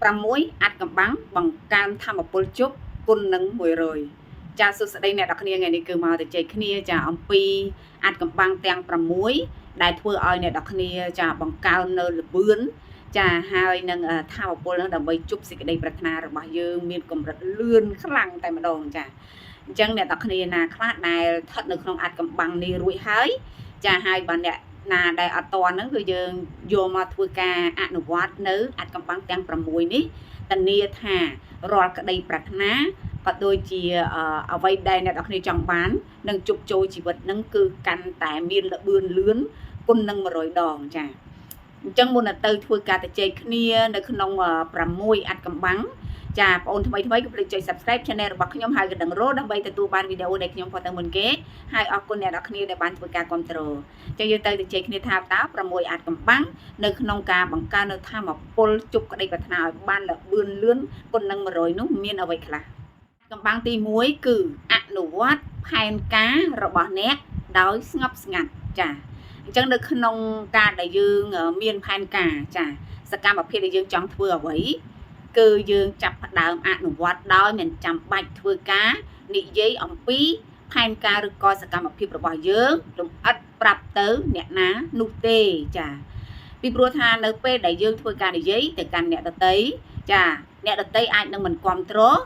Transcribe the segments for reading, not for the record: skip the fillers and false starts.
6អាថ៌កំបាំងបង្កើនថាមពលជប់គុណនឹង100ចាសួស្តីអ្នកនរគ្នាថ្ងៃនេះគឺមកទៅជែកគ្នាចាអំពីអាថ៌កំបាំងទាំង6ដែលធ្វើឲ្យអ្នកនរគ្នាចាបង្កើននៅល្បឿនចាហើយនឹងថាមពលនឹងដើម្បីជប់សេចក្តីប្រាថ្នារបស់យើងមានកម្រិតលឿនខ្លាំងតែម្ដងចាអញ្ចឹងអ្នកនរគ្នាណាខ្លះដែលស្ថិតនៅក្នុងអាថ៌កំបាំងនេះរួចហើយចាហើយបើអ្នកណាដែលអត់តហ្នឹងគឺយើងយកមកធ្វើការអនុវត្តនៅអាថ៌កំបាំងទាំង6នេះធានាថារាល់ក្តីប្រាថ្នាក៏ដូចជាអ្វីដែលអ្នកនរគ្នាចង់បាននឹងជប់ចូលជីវិតនឹងគឺកាន់តែមានល្បឿនលឿនគុណនឹង100ដងចាអញ្ចឹងមុននឹងទៅធ្វើការទៅជែកគ្នានៅក្នុង6អាថ៌កំបាំងចាបងអូនថ្មីថ្មីកុំភ្លេចចុច Subscribe Channel របស់ខ្ញុំហើយកណ្ដឹងរោដើម្បីទទួលបានវីដេអូដែលខ្ញុំផុសទៅមុនគេហើយអរគុណអ្នកនរគ្នាដែលបានធ្វើការគ្រប់គ្រងចឹងយើងទៅទៅជែកគ្នាថាតើ6អាថ៌កំបាំងនៅក្នុងការបង្កើននៅថាមពលជប់ក្តីប្រាថ្នាឲ្យបានលបឿនលឿនគុណនឹង100នោះមានអ្វីខ្លះកំបាំងទី1គឺអនុវត្តផែនការរបស់អ្នកដោយស្ងប់ស្ងាត់ចាអញ្ចឹងនៅក្នុងការដែលយើងមានផែនការចាសកម្មភាពដែលយើងចង់ធ្វើអ្វីគឺយើងចាប់ផ្ដើមអនុវត្តដោយមិនចាំបាច់ធ្វើការនិយាយអំពីផែនការឬក៏សកម្មភាពរបស់យើងលំអិតប្រាប់ទៅអ្នកណានោះទេចាពីព្រោះថានៅពេលដែលយើងធ្វើការនិយាយទៅកាន់អ្នកដទៃចាអ្នកដទៃអាចនឹងមិនគ្រប់គ្រង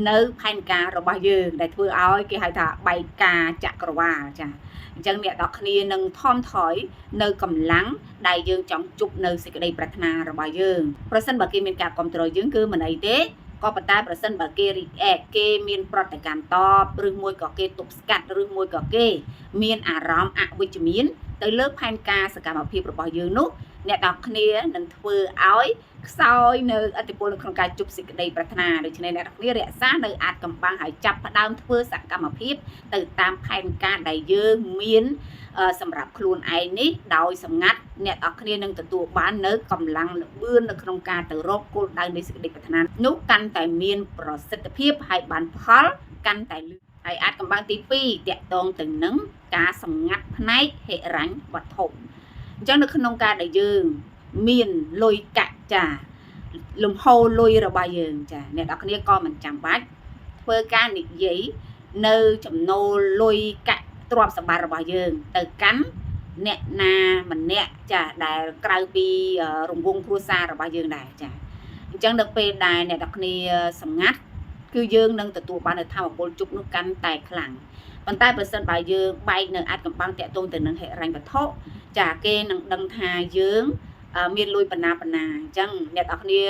នៅផែនការរបស់យើងដែលធ្វើឲ្យគេហៅថាបែកការចក្រវាលចាអញ្ចឹងអ្នកនរគ្នានឹងថមថយនៅកម្លាំងដែលយើងចង់ជប់នៅសេចក្តីប្រាថ្នារបស់យើងប្រសិនបើគេមានការគ្រប់គ្រងយើងគឺមិនអីទេក៏ប៉ុន្តែប្រសិនបើគេ react គេមានប្រតិកម្មតបឬមួយក៏គេទប់ស្កាត់ឬមួយក៏គេមានអារម្មណ៍អវិជ្ជមានទៅលើផែនការសកម្មភាពរបស់យើងនោះអ្នកនរគ្នានឹងធ្វើឲ្យខ្សោយនៅឥទ្ធិពលនៅក្នុងការជប់សេចក្តីប្រាថ្នាដូច្នេះអ្នកនរគ្នារក្សានៅអាថ៌កំបាំងហើយចាប់ផ្ដើមធ្វើសកម្មភាពទៅតាមផែនការដែលយើងមានសម្រាប់ខ្លួនឯងនេះដោយសម្ងាត់អ្នកនរគ្នានឹងទទួលបាននៅកម្លាំងល្បឿននៅក្នុងការទៅរកគោលដៅនៃសេចក្តីប្រាថ្នានោះកាន់តែមានប្រសិទ្ធភាពហើយបានផលកាន់តែលឿនហើយអាថ៌កំបាំងទី2តកតងទៅនឹងការសម្ងាត់ផ្នែកហិរញ្ញវត្ថុអញ្ចឹងនៅក្នុងការដែលយើងមានលុយកាក់ចាលំហូរលុយរបស់យើងចាអ្នកនរគ្នាក៏មិនចាំបាច់ធ្វើការនិយាយនៅចំណូលលុយកាក់ទ្រព្យសម្បត្តិរបស់យើងទៅកាន់អ្នកណាម្នាក់ចាដែលក្រៅពីរង្វង់គ្រួសាររបស់យើងដែរចាអញ្ចឹងនៅពេលដែលអ្នកនរគ្នាសម្ងាត់គឺយើងនឹងទទួលបាននូវថាមពលជប់នោះកាន់តែខ្លាំងប៉ុន្តែប្រសិនបើយើងបែកនៅអាថ៌កំបាំងតាក់ទងទៅនឹងហិរញ្ញវត្ថុចាគេនឹងដឹងថាយើងមានលុយបណ្ណាបណ្ណាអញ្ចឹងអ្នកនរគ្នា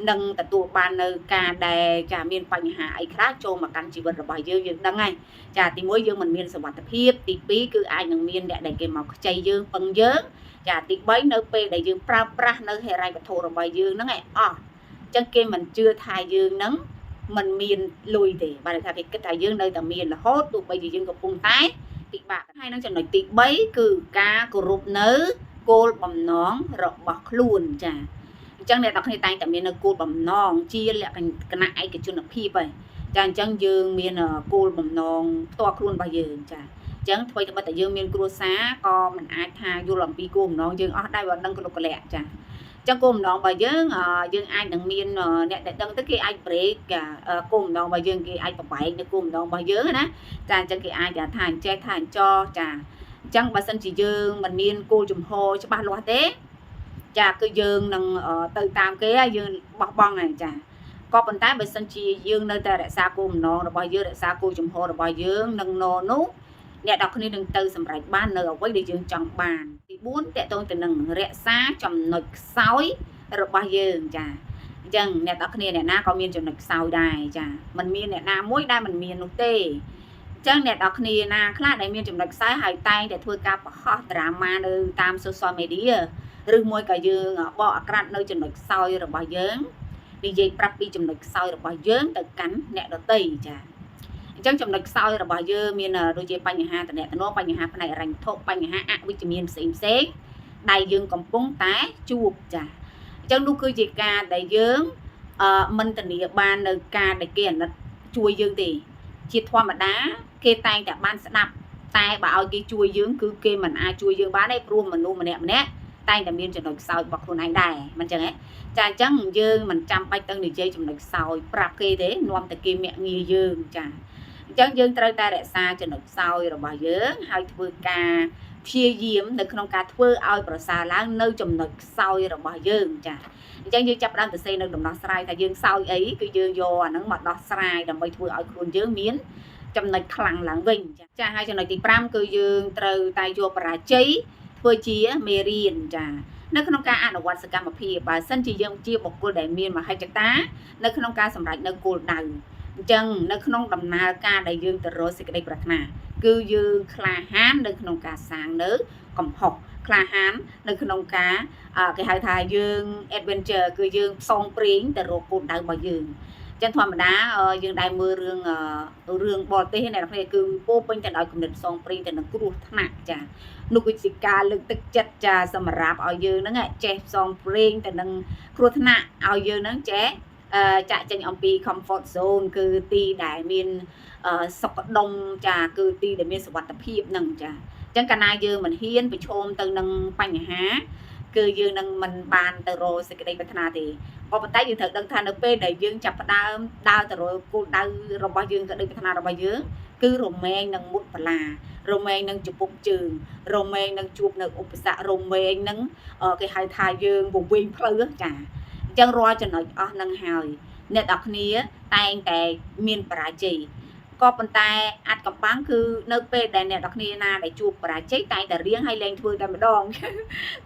នឹងទទួលបាននៅការដែលចាមានបញ្ហាអីខ្លះចូលមកកាន់ជីវិតរបស់យើងយើងដឹងហើយចាទី1យើងមិនមានសុវត្ថិភាពទី2គឺអាចនឹងមានអ្នកដែលគេមកខ្ចីយើងពឹងយើងចាទី3នៅពេលដែលយើងប្រើប្រាស់នៅហិរញ្ញវត្ថុរបស់យើងហ្នឹងឯងអស់អញ្ចឹងគេមិនជឿថាយើងហ្នឹងមិនមានលុយទេបាទថាគេគិតថាយើងនៅតែមានរហូតទោះបីជាយើងកំពុងតែពិបាកហើយនឹងចំណុចទី3គឺការគោរពនៅគោលបំណងរបស់ខ្លួនចាអញ្ចឹងអ្នកនរគ្នាតែងតែមាននៅគោលបំណងជាលក្ខណៈឯកជនភាពហើយចាអញ្ចឹងយើងមានគោលបំណងផ្ទាល់ខ្លួនរបស់យើងចាអញ្ចឹងធ្វើត្បិតតែយើងមានគ្រួសារក៏មិនអាចថាយល់អំពីគោលបំណងយើងអស់ដែរបើដឹងគ្រប់កលៈចាចឹងគោលបំណងរបស់យើងយើងអាចនឹងមានអ្នកដែលដឹងទៅគេអាច break គោលបំណងរបស់យើងគេអាចប្របែកនៅគោលបំណងរបស់យើងណាចាអញ្ចឹងគេអាចថាអញ្ចេះថាអញ្ចោចាអញ្ចឹងបើសិនជាយើងមិនមានគោលជំហរច្បាស់លាស់ទេចាគឺយើងនឹងទៅតាមគេហើយយើងបោះបង់ហើយចាក៏ប៉ុន្តែបើសិនជាយើងនៅតែរក្សាគោលបំណងរបស់យើងរក្សាគោលជំហររបស់យើងនឹងណនោះអ្នកនរគ្នានឹងទៅសម្រេចបាននៅអ្វីដែលយើងចង់បានទី4តកតងទៅនឹងរក្សាចំណុចខ្សោយរបស់យើងចាអញ្ចឹងអ្នកនរគ្នាអ្នកណាក៏មានចំណុចខ្សោយដែរចាมันមានអ្នកណាមួយដែលមិនមាននោះទេអញ្ចឹងអ្នកនរគ្នាណាខ្លះដែលមានចំណុចខ្សោយហើយតែងតែធ្វើការបង្ហោះ drama នៅតាម social media ឬមួយក៏យើងបកអាក្រាតនៅចំណុចខ្សោយរបស់យើងនិយាយប្រាប់ពីចំណុចខ្សោយរបស់យើងទៅកាន់អ្នកដទៃចាអញ្ចឹងចំណុចខ្សោយរបស់យើងមានដូចជាបញ្ហាតំណែងបញ្ហាផ្នែកហិរញ្ញវត្ថុបញ្ហាអវិជ្ជមានផ្សេងផ្សេងដែលយើងកំពុងតែជួបចាអញ្ចឹងនោះគឺជាការដែលយើងអឺមិនធានាបាននៅការដែលគេអាណិតជួយយើងទេជាធម្មតាគេតែងតែបានស្ដាប់តែបើឲ្យគេជួយយើងគឺគេមិនអាចជួយយើងបានទេព្រោះមនុស្សម្នាក់ម្នាក់ តែងតែមានចំណុចខ្សោយរបស់ខ្លួនឯងដែរមិនចឹងទេចាអញ្ចឹងយើងមិនចាំបាច់ទៅនិយាយចំណុចខ្សោយប្រាប់គេទេនាំតែគេមាក់ងាយយើងចាអញ្ចឹងយើងត្រូវតែរក្សាចំណុចខ្សោយរបស់យើងហើយធ្វើការព្យាយាមនៅក្នុងការធ្វើឲ្យប្រសើរឡើងនៅចំណុចខ្សោយរបស់យើងចាអញ្ចឹងយើងចាប់ផ្ដើមទៅសេនៅដំណោះស្រាយថាយើងខ្សោយអីគឺយើងយកអាហ្នឹងមកដោះស្រាយដើម្បីធ្វើឲ្យខ្លួនយើងមានចំណុចខ្លាំងឡើងវិញចាហើយចំណុចទី5គឺយើងត្រូវតែយកបរាជ័យធ្វើជាមេរៀនចានៅក្នុងការអនុវត្តសកម្មភាពបើសិនជាយើងជាបុគ្គលដែលមានមហិច្ឆតានៅក្នុងការសម្រេចនៅគោលដៅអញ្ចឹងនៅក្នុងដំណើរការដែលយើងទៅរកសេចក្តីប្រាថ្នាគឺយើងក្លាហាននៅក្នុងការសាងនៅកំហុសក្លាហាននៅក្នុងការគេហៅថាយើង adventure គឺយើងផ្សងព្រេងទៅរកគោលដៅរបស់យើងចឹងធម្មតាយើងដែលមើលរឿងរឿងបរទេសអ្នកនរគ្នាគឺពោពេញទៅដោយគំនិតផ្សងព្រេងទៅនឹងគ្រោះថ្នាក់ចានោះគឺជាការលើកទឹកចិត្តចាសម្រាប់ឲ្យយើងហ្នឹងចេះផ្សងព្រេងទៅនឹងគ្រោះថ្នាក់ឲ្យយើងហ្នឹងចេះចាក់ចេញអំពី comfort zone គឺទីដែលមានសុខដុមចាគឺទីដែលមានសុវត្ថិភាពហ្នឹងចាអញ្ចឹងកាលណាយើងមិនហ៊ានប្រឈមទៅនឹងបញ្ហាគឺយើងនឹងមិនបានទៅរកសេចក្តីប្រាថ្នាទេក៏ប៉ុន្តែយើងត្រូវដឹងថានៅពេលដែលយើងចាប់ផ្ដើមដើរទៅរកគោលដៅរបស់យើងក្តីប្រាថ្នារបស់យើងគឺរមែងនឹងមុតបលារមែងនឹងជពុកជើងរមែងនឹងជួបនៅឧបសគ្គរមែងនឹងគេហៅថាយើងវង្វេងផ្លូវចាអញ្ចឹងរាល់ចំណុចអស់នឹងហើយអ្នកនរគ្នាតែងតែមានបរាជ័យក៏ប៉ុន្តែអាចកំបាំងគឺនៅពេលដែលអ្នកនរគ្នាណាដែលជួបបរាជ័យតែងតែរៀងឲ្យលែងធ្វើតែម្ដង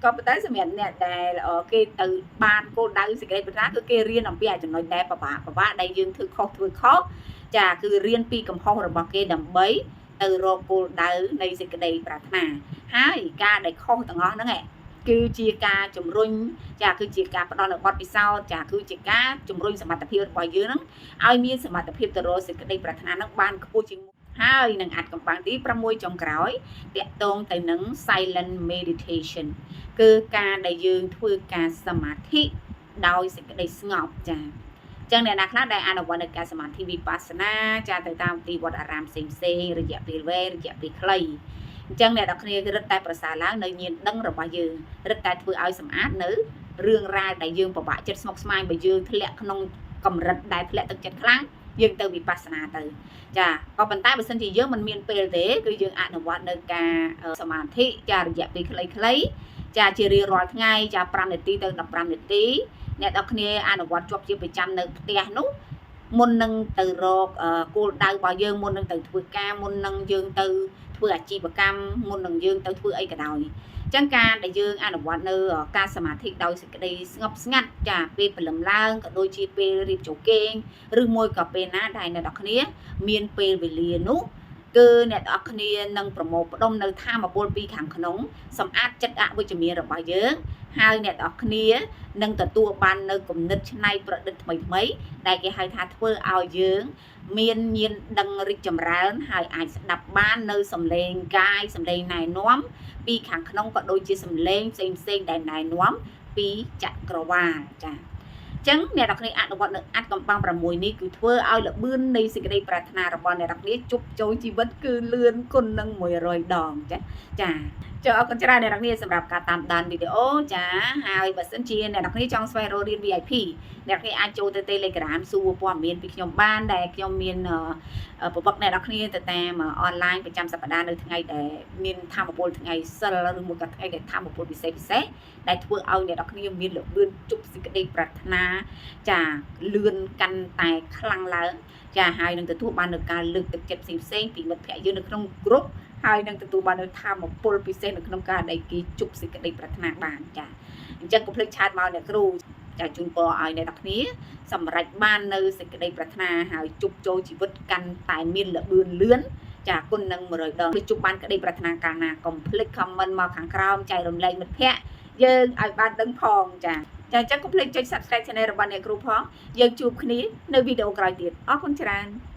ក៏ប៉ុន្តែសម្រាប់អ្នកដែលគេទៅបានគោលដៅសេចក្តីប្រាថ្នាគឺគេរៀនអំពីអាចំណុចដែលពិបាកពិបាកដែលយើងធ្វើខុសធ្វើខុសចាគឺរៀនពីកំហុសរបស់គេដើម្បីទៅរកគោលដៅនៃសេចក្តីប្រាថ្នាហើយការដែលខុសទាំងអស់ហ្នឹងគឺជាការជំរុញចាគឺជាការផ្ដល់នូវបទពិសោធន៍ចាគឺជាការជំរុញសមត្ថភាពរបស់យើងហ្នឹងឲ្យមានសមត្ថភាពទៅរកសេចក្តីប្រាថ្នាហ្នឹងបានខ្ពស់ជាងមុនហើយនឹងអាចកំបាំងទី6ចុងក្រោយតាក់ទងទៅនឹង silent meditation គឺការដែលយើងធ្វើការសមាធិដោយសេចក្តីស្ងប់ចាចឹងអ្នកណាខ្លះដែលអនុវត្តនៅការសមាធិវិបស្សនាចាទៅតាមទីវត្តអារាមផ្សេងផ្សេងរយៈពេលវែងរយៈពេលខ្លីអញ្ចឹងអ្នកនរគ្នារឹតតែប្រសើរឡើងនៅញាណដឹងរបស់យើងរឹតតែធ្វើឲ្យសម្អាតនៅរឿងរ៉ាវដែលយើងពិបាកចិត្តស្មុគស្មាញបើយើងធ្លាក់ក្នុងកម្រិតដែលធ្លាក់ទឹកចិត្តខ្លាំងយើងទៅវិបស្សនាទៅចាក៏ប៉ុន្តែបើសិនជាយើងមិនមានពេលទេគឺយើងអនុវត្តនៅការសមាធិចារយៈពេលខ្លីៗចាជារៀងរាល់ថ្ងៃចា5នាទីទៅ15នាទីអ្នកនរគ្នាអនុវត្តជាប់ជាប្រចាំនៅផ្ទះនោះមុននឹងទៅរកគោលដៅរបស់យើងមុននឹងទៅធ្វើការមុននឹងយើងទៅធ្វើអាជីវកម្មមុននឹងយើងទៅធ្វើអីក៏ដោយចឹងការដែលយើងអនុវត្តនៅការសមាធិដោយសេចក្តីស្ងប់ស្ងាត់ចាពេលព្រលឹមឡើងក៏ដូចជាពេលរៀបចូលគេងឬមួយក៏ពេលណាដែលអ្នកនរគ្នាមានពេលវេលានោះគឺអ្នកនរគ្នានឹងប្រមូលផ្ដុំនៅធម៌ពលពីខាងក្នុងសម្អាតចិត្តអវិជ្ជមានរបស់យើងហើយអ្នកនរគ្នានឹងទទួលបាននៅគំនិតច្នៃប្រឌិតថ្មីថ្មីដែលគេហៅថាធ្វើឲ្យយើងមានញាណដឹងរីកចម្រើនហើយអាចស្ដាប់បាននៅសំឡេងកាយសំឡេងណែនាំពីខាងក្នុងក៏ដូចជាសំឡេងផ្សេងផ្សេងដែលណែនាំពីចក្រវាលចាចឹងអ្នកនរគ្នាអនុវត្តនៅអាថ៌កំបាំង6នេះគឺធ្វើឲ្យលបឿននៃសេចក្តីប្រាថ្នារបស់អ្នកនរគ្នាជប់ចូលជីវិតគឺលឿនគុណនឹង100ដងចាចាចាអរគុណច្រើនអ្នកនរគ្នាសម្រាប់ការតាមដានវីដេអូចាហើយបើសិនជាអ្នកនរគ្នាចង់ស្វែងរករៀន VIP អ្នកគ្នាអាចចូលទៅ Telegram សួរព័ត៌មានពីខ្ញុំបានដែលខ្ញុំមានប្រវត្តិអ្នកនរគ្នាទៅតាមអនឡាញប្រចាំសប្តាហ៍នៅថ្ងៃដែលមានធម៌ពលថ្ងៃសិលឬមួយក៏ថ្ងៃដែលធម៌ពលពិសេសពិសេសដែលធ្វើឲ្យអ្នកនរគ្នាមានលបឿនជប់សេចក្តីប្រាថ្នាចាលឿនកាន់តែខ្លាំងឡើងចាហើយនឹងទទួលបាននូវការលើកទឹកចិត្តផ្សេងៗពីមិត្តភ័ក្តិយើងនៅក្នុងក្រុមហើយនឹងទទួលបាននូវធម៌ពលពិសេសនៅក្នុងការដែលគេជប់សេចក្តីប្រាថ្នាបានចាអញ្ចឹងកុំភ្លេច chat មកអ្នកគ្រូចាជូនពរឲ្យអ្នកនរគ្នាសម្រេចបាននៅសេចក្តីប្រាថ្នាហើយជប់ចូលជីវិតកាន់តែមានលបឿនលឿនចាគុណនឹង100ដងជប់បានក្តីប្រាថ្នាកាលណាកុំភ្លេច comment មកខាងក្រោមចែករំលែកមិត្តភ័ក្តិយើងឲ្យបានដឹងផងចាចាអញ្ចឹងកុំភ្លេចចុច Subscribe Channel របស់អ្នកគ្រូផងយើងជួបគ្នានៅវីដេអូក្រោយទៀតអរគុណច្រើន។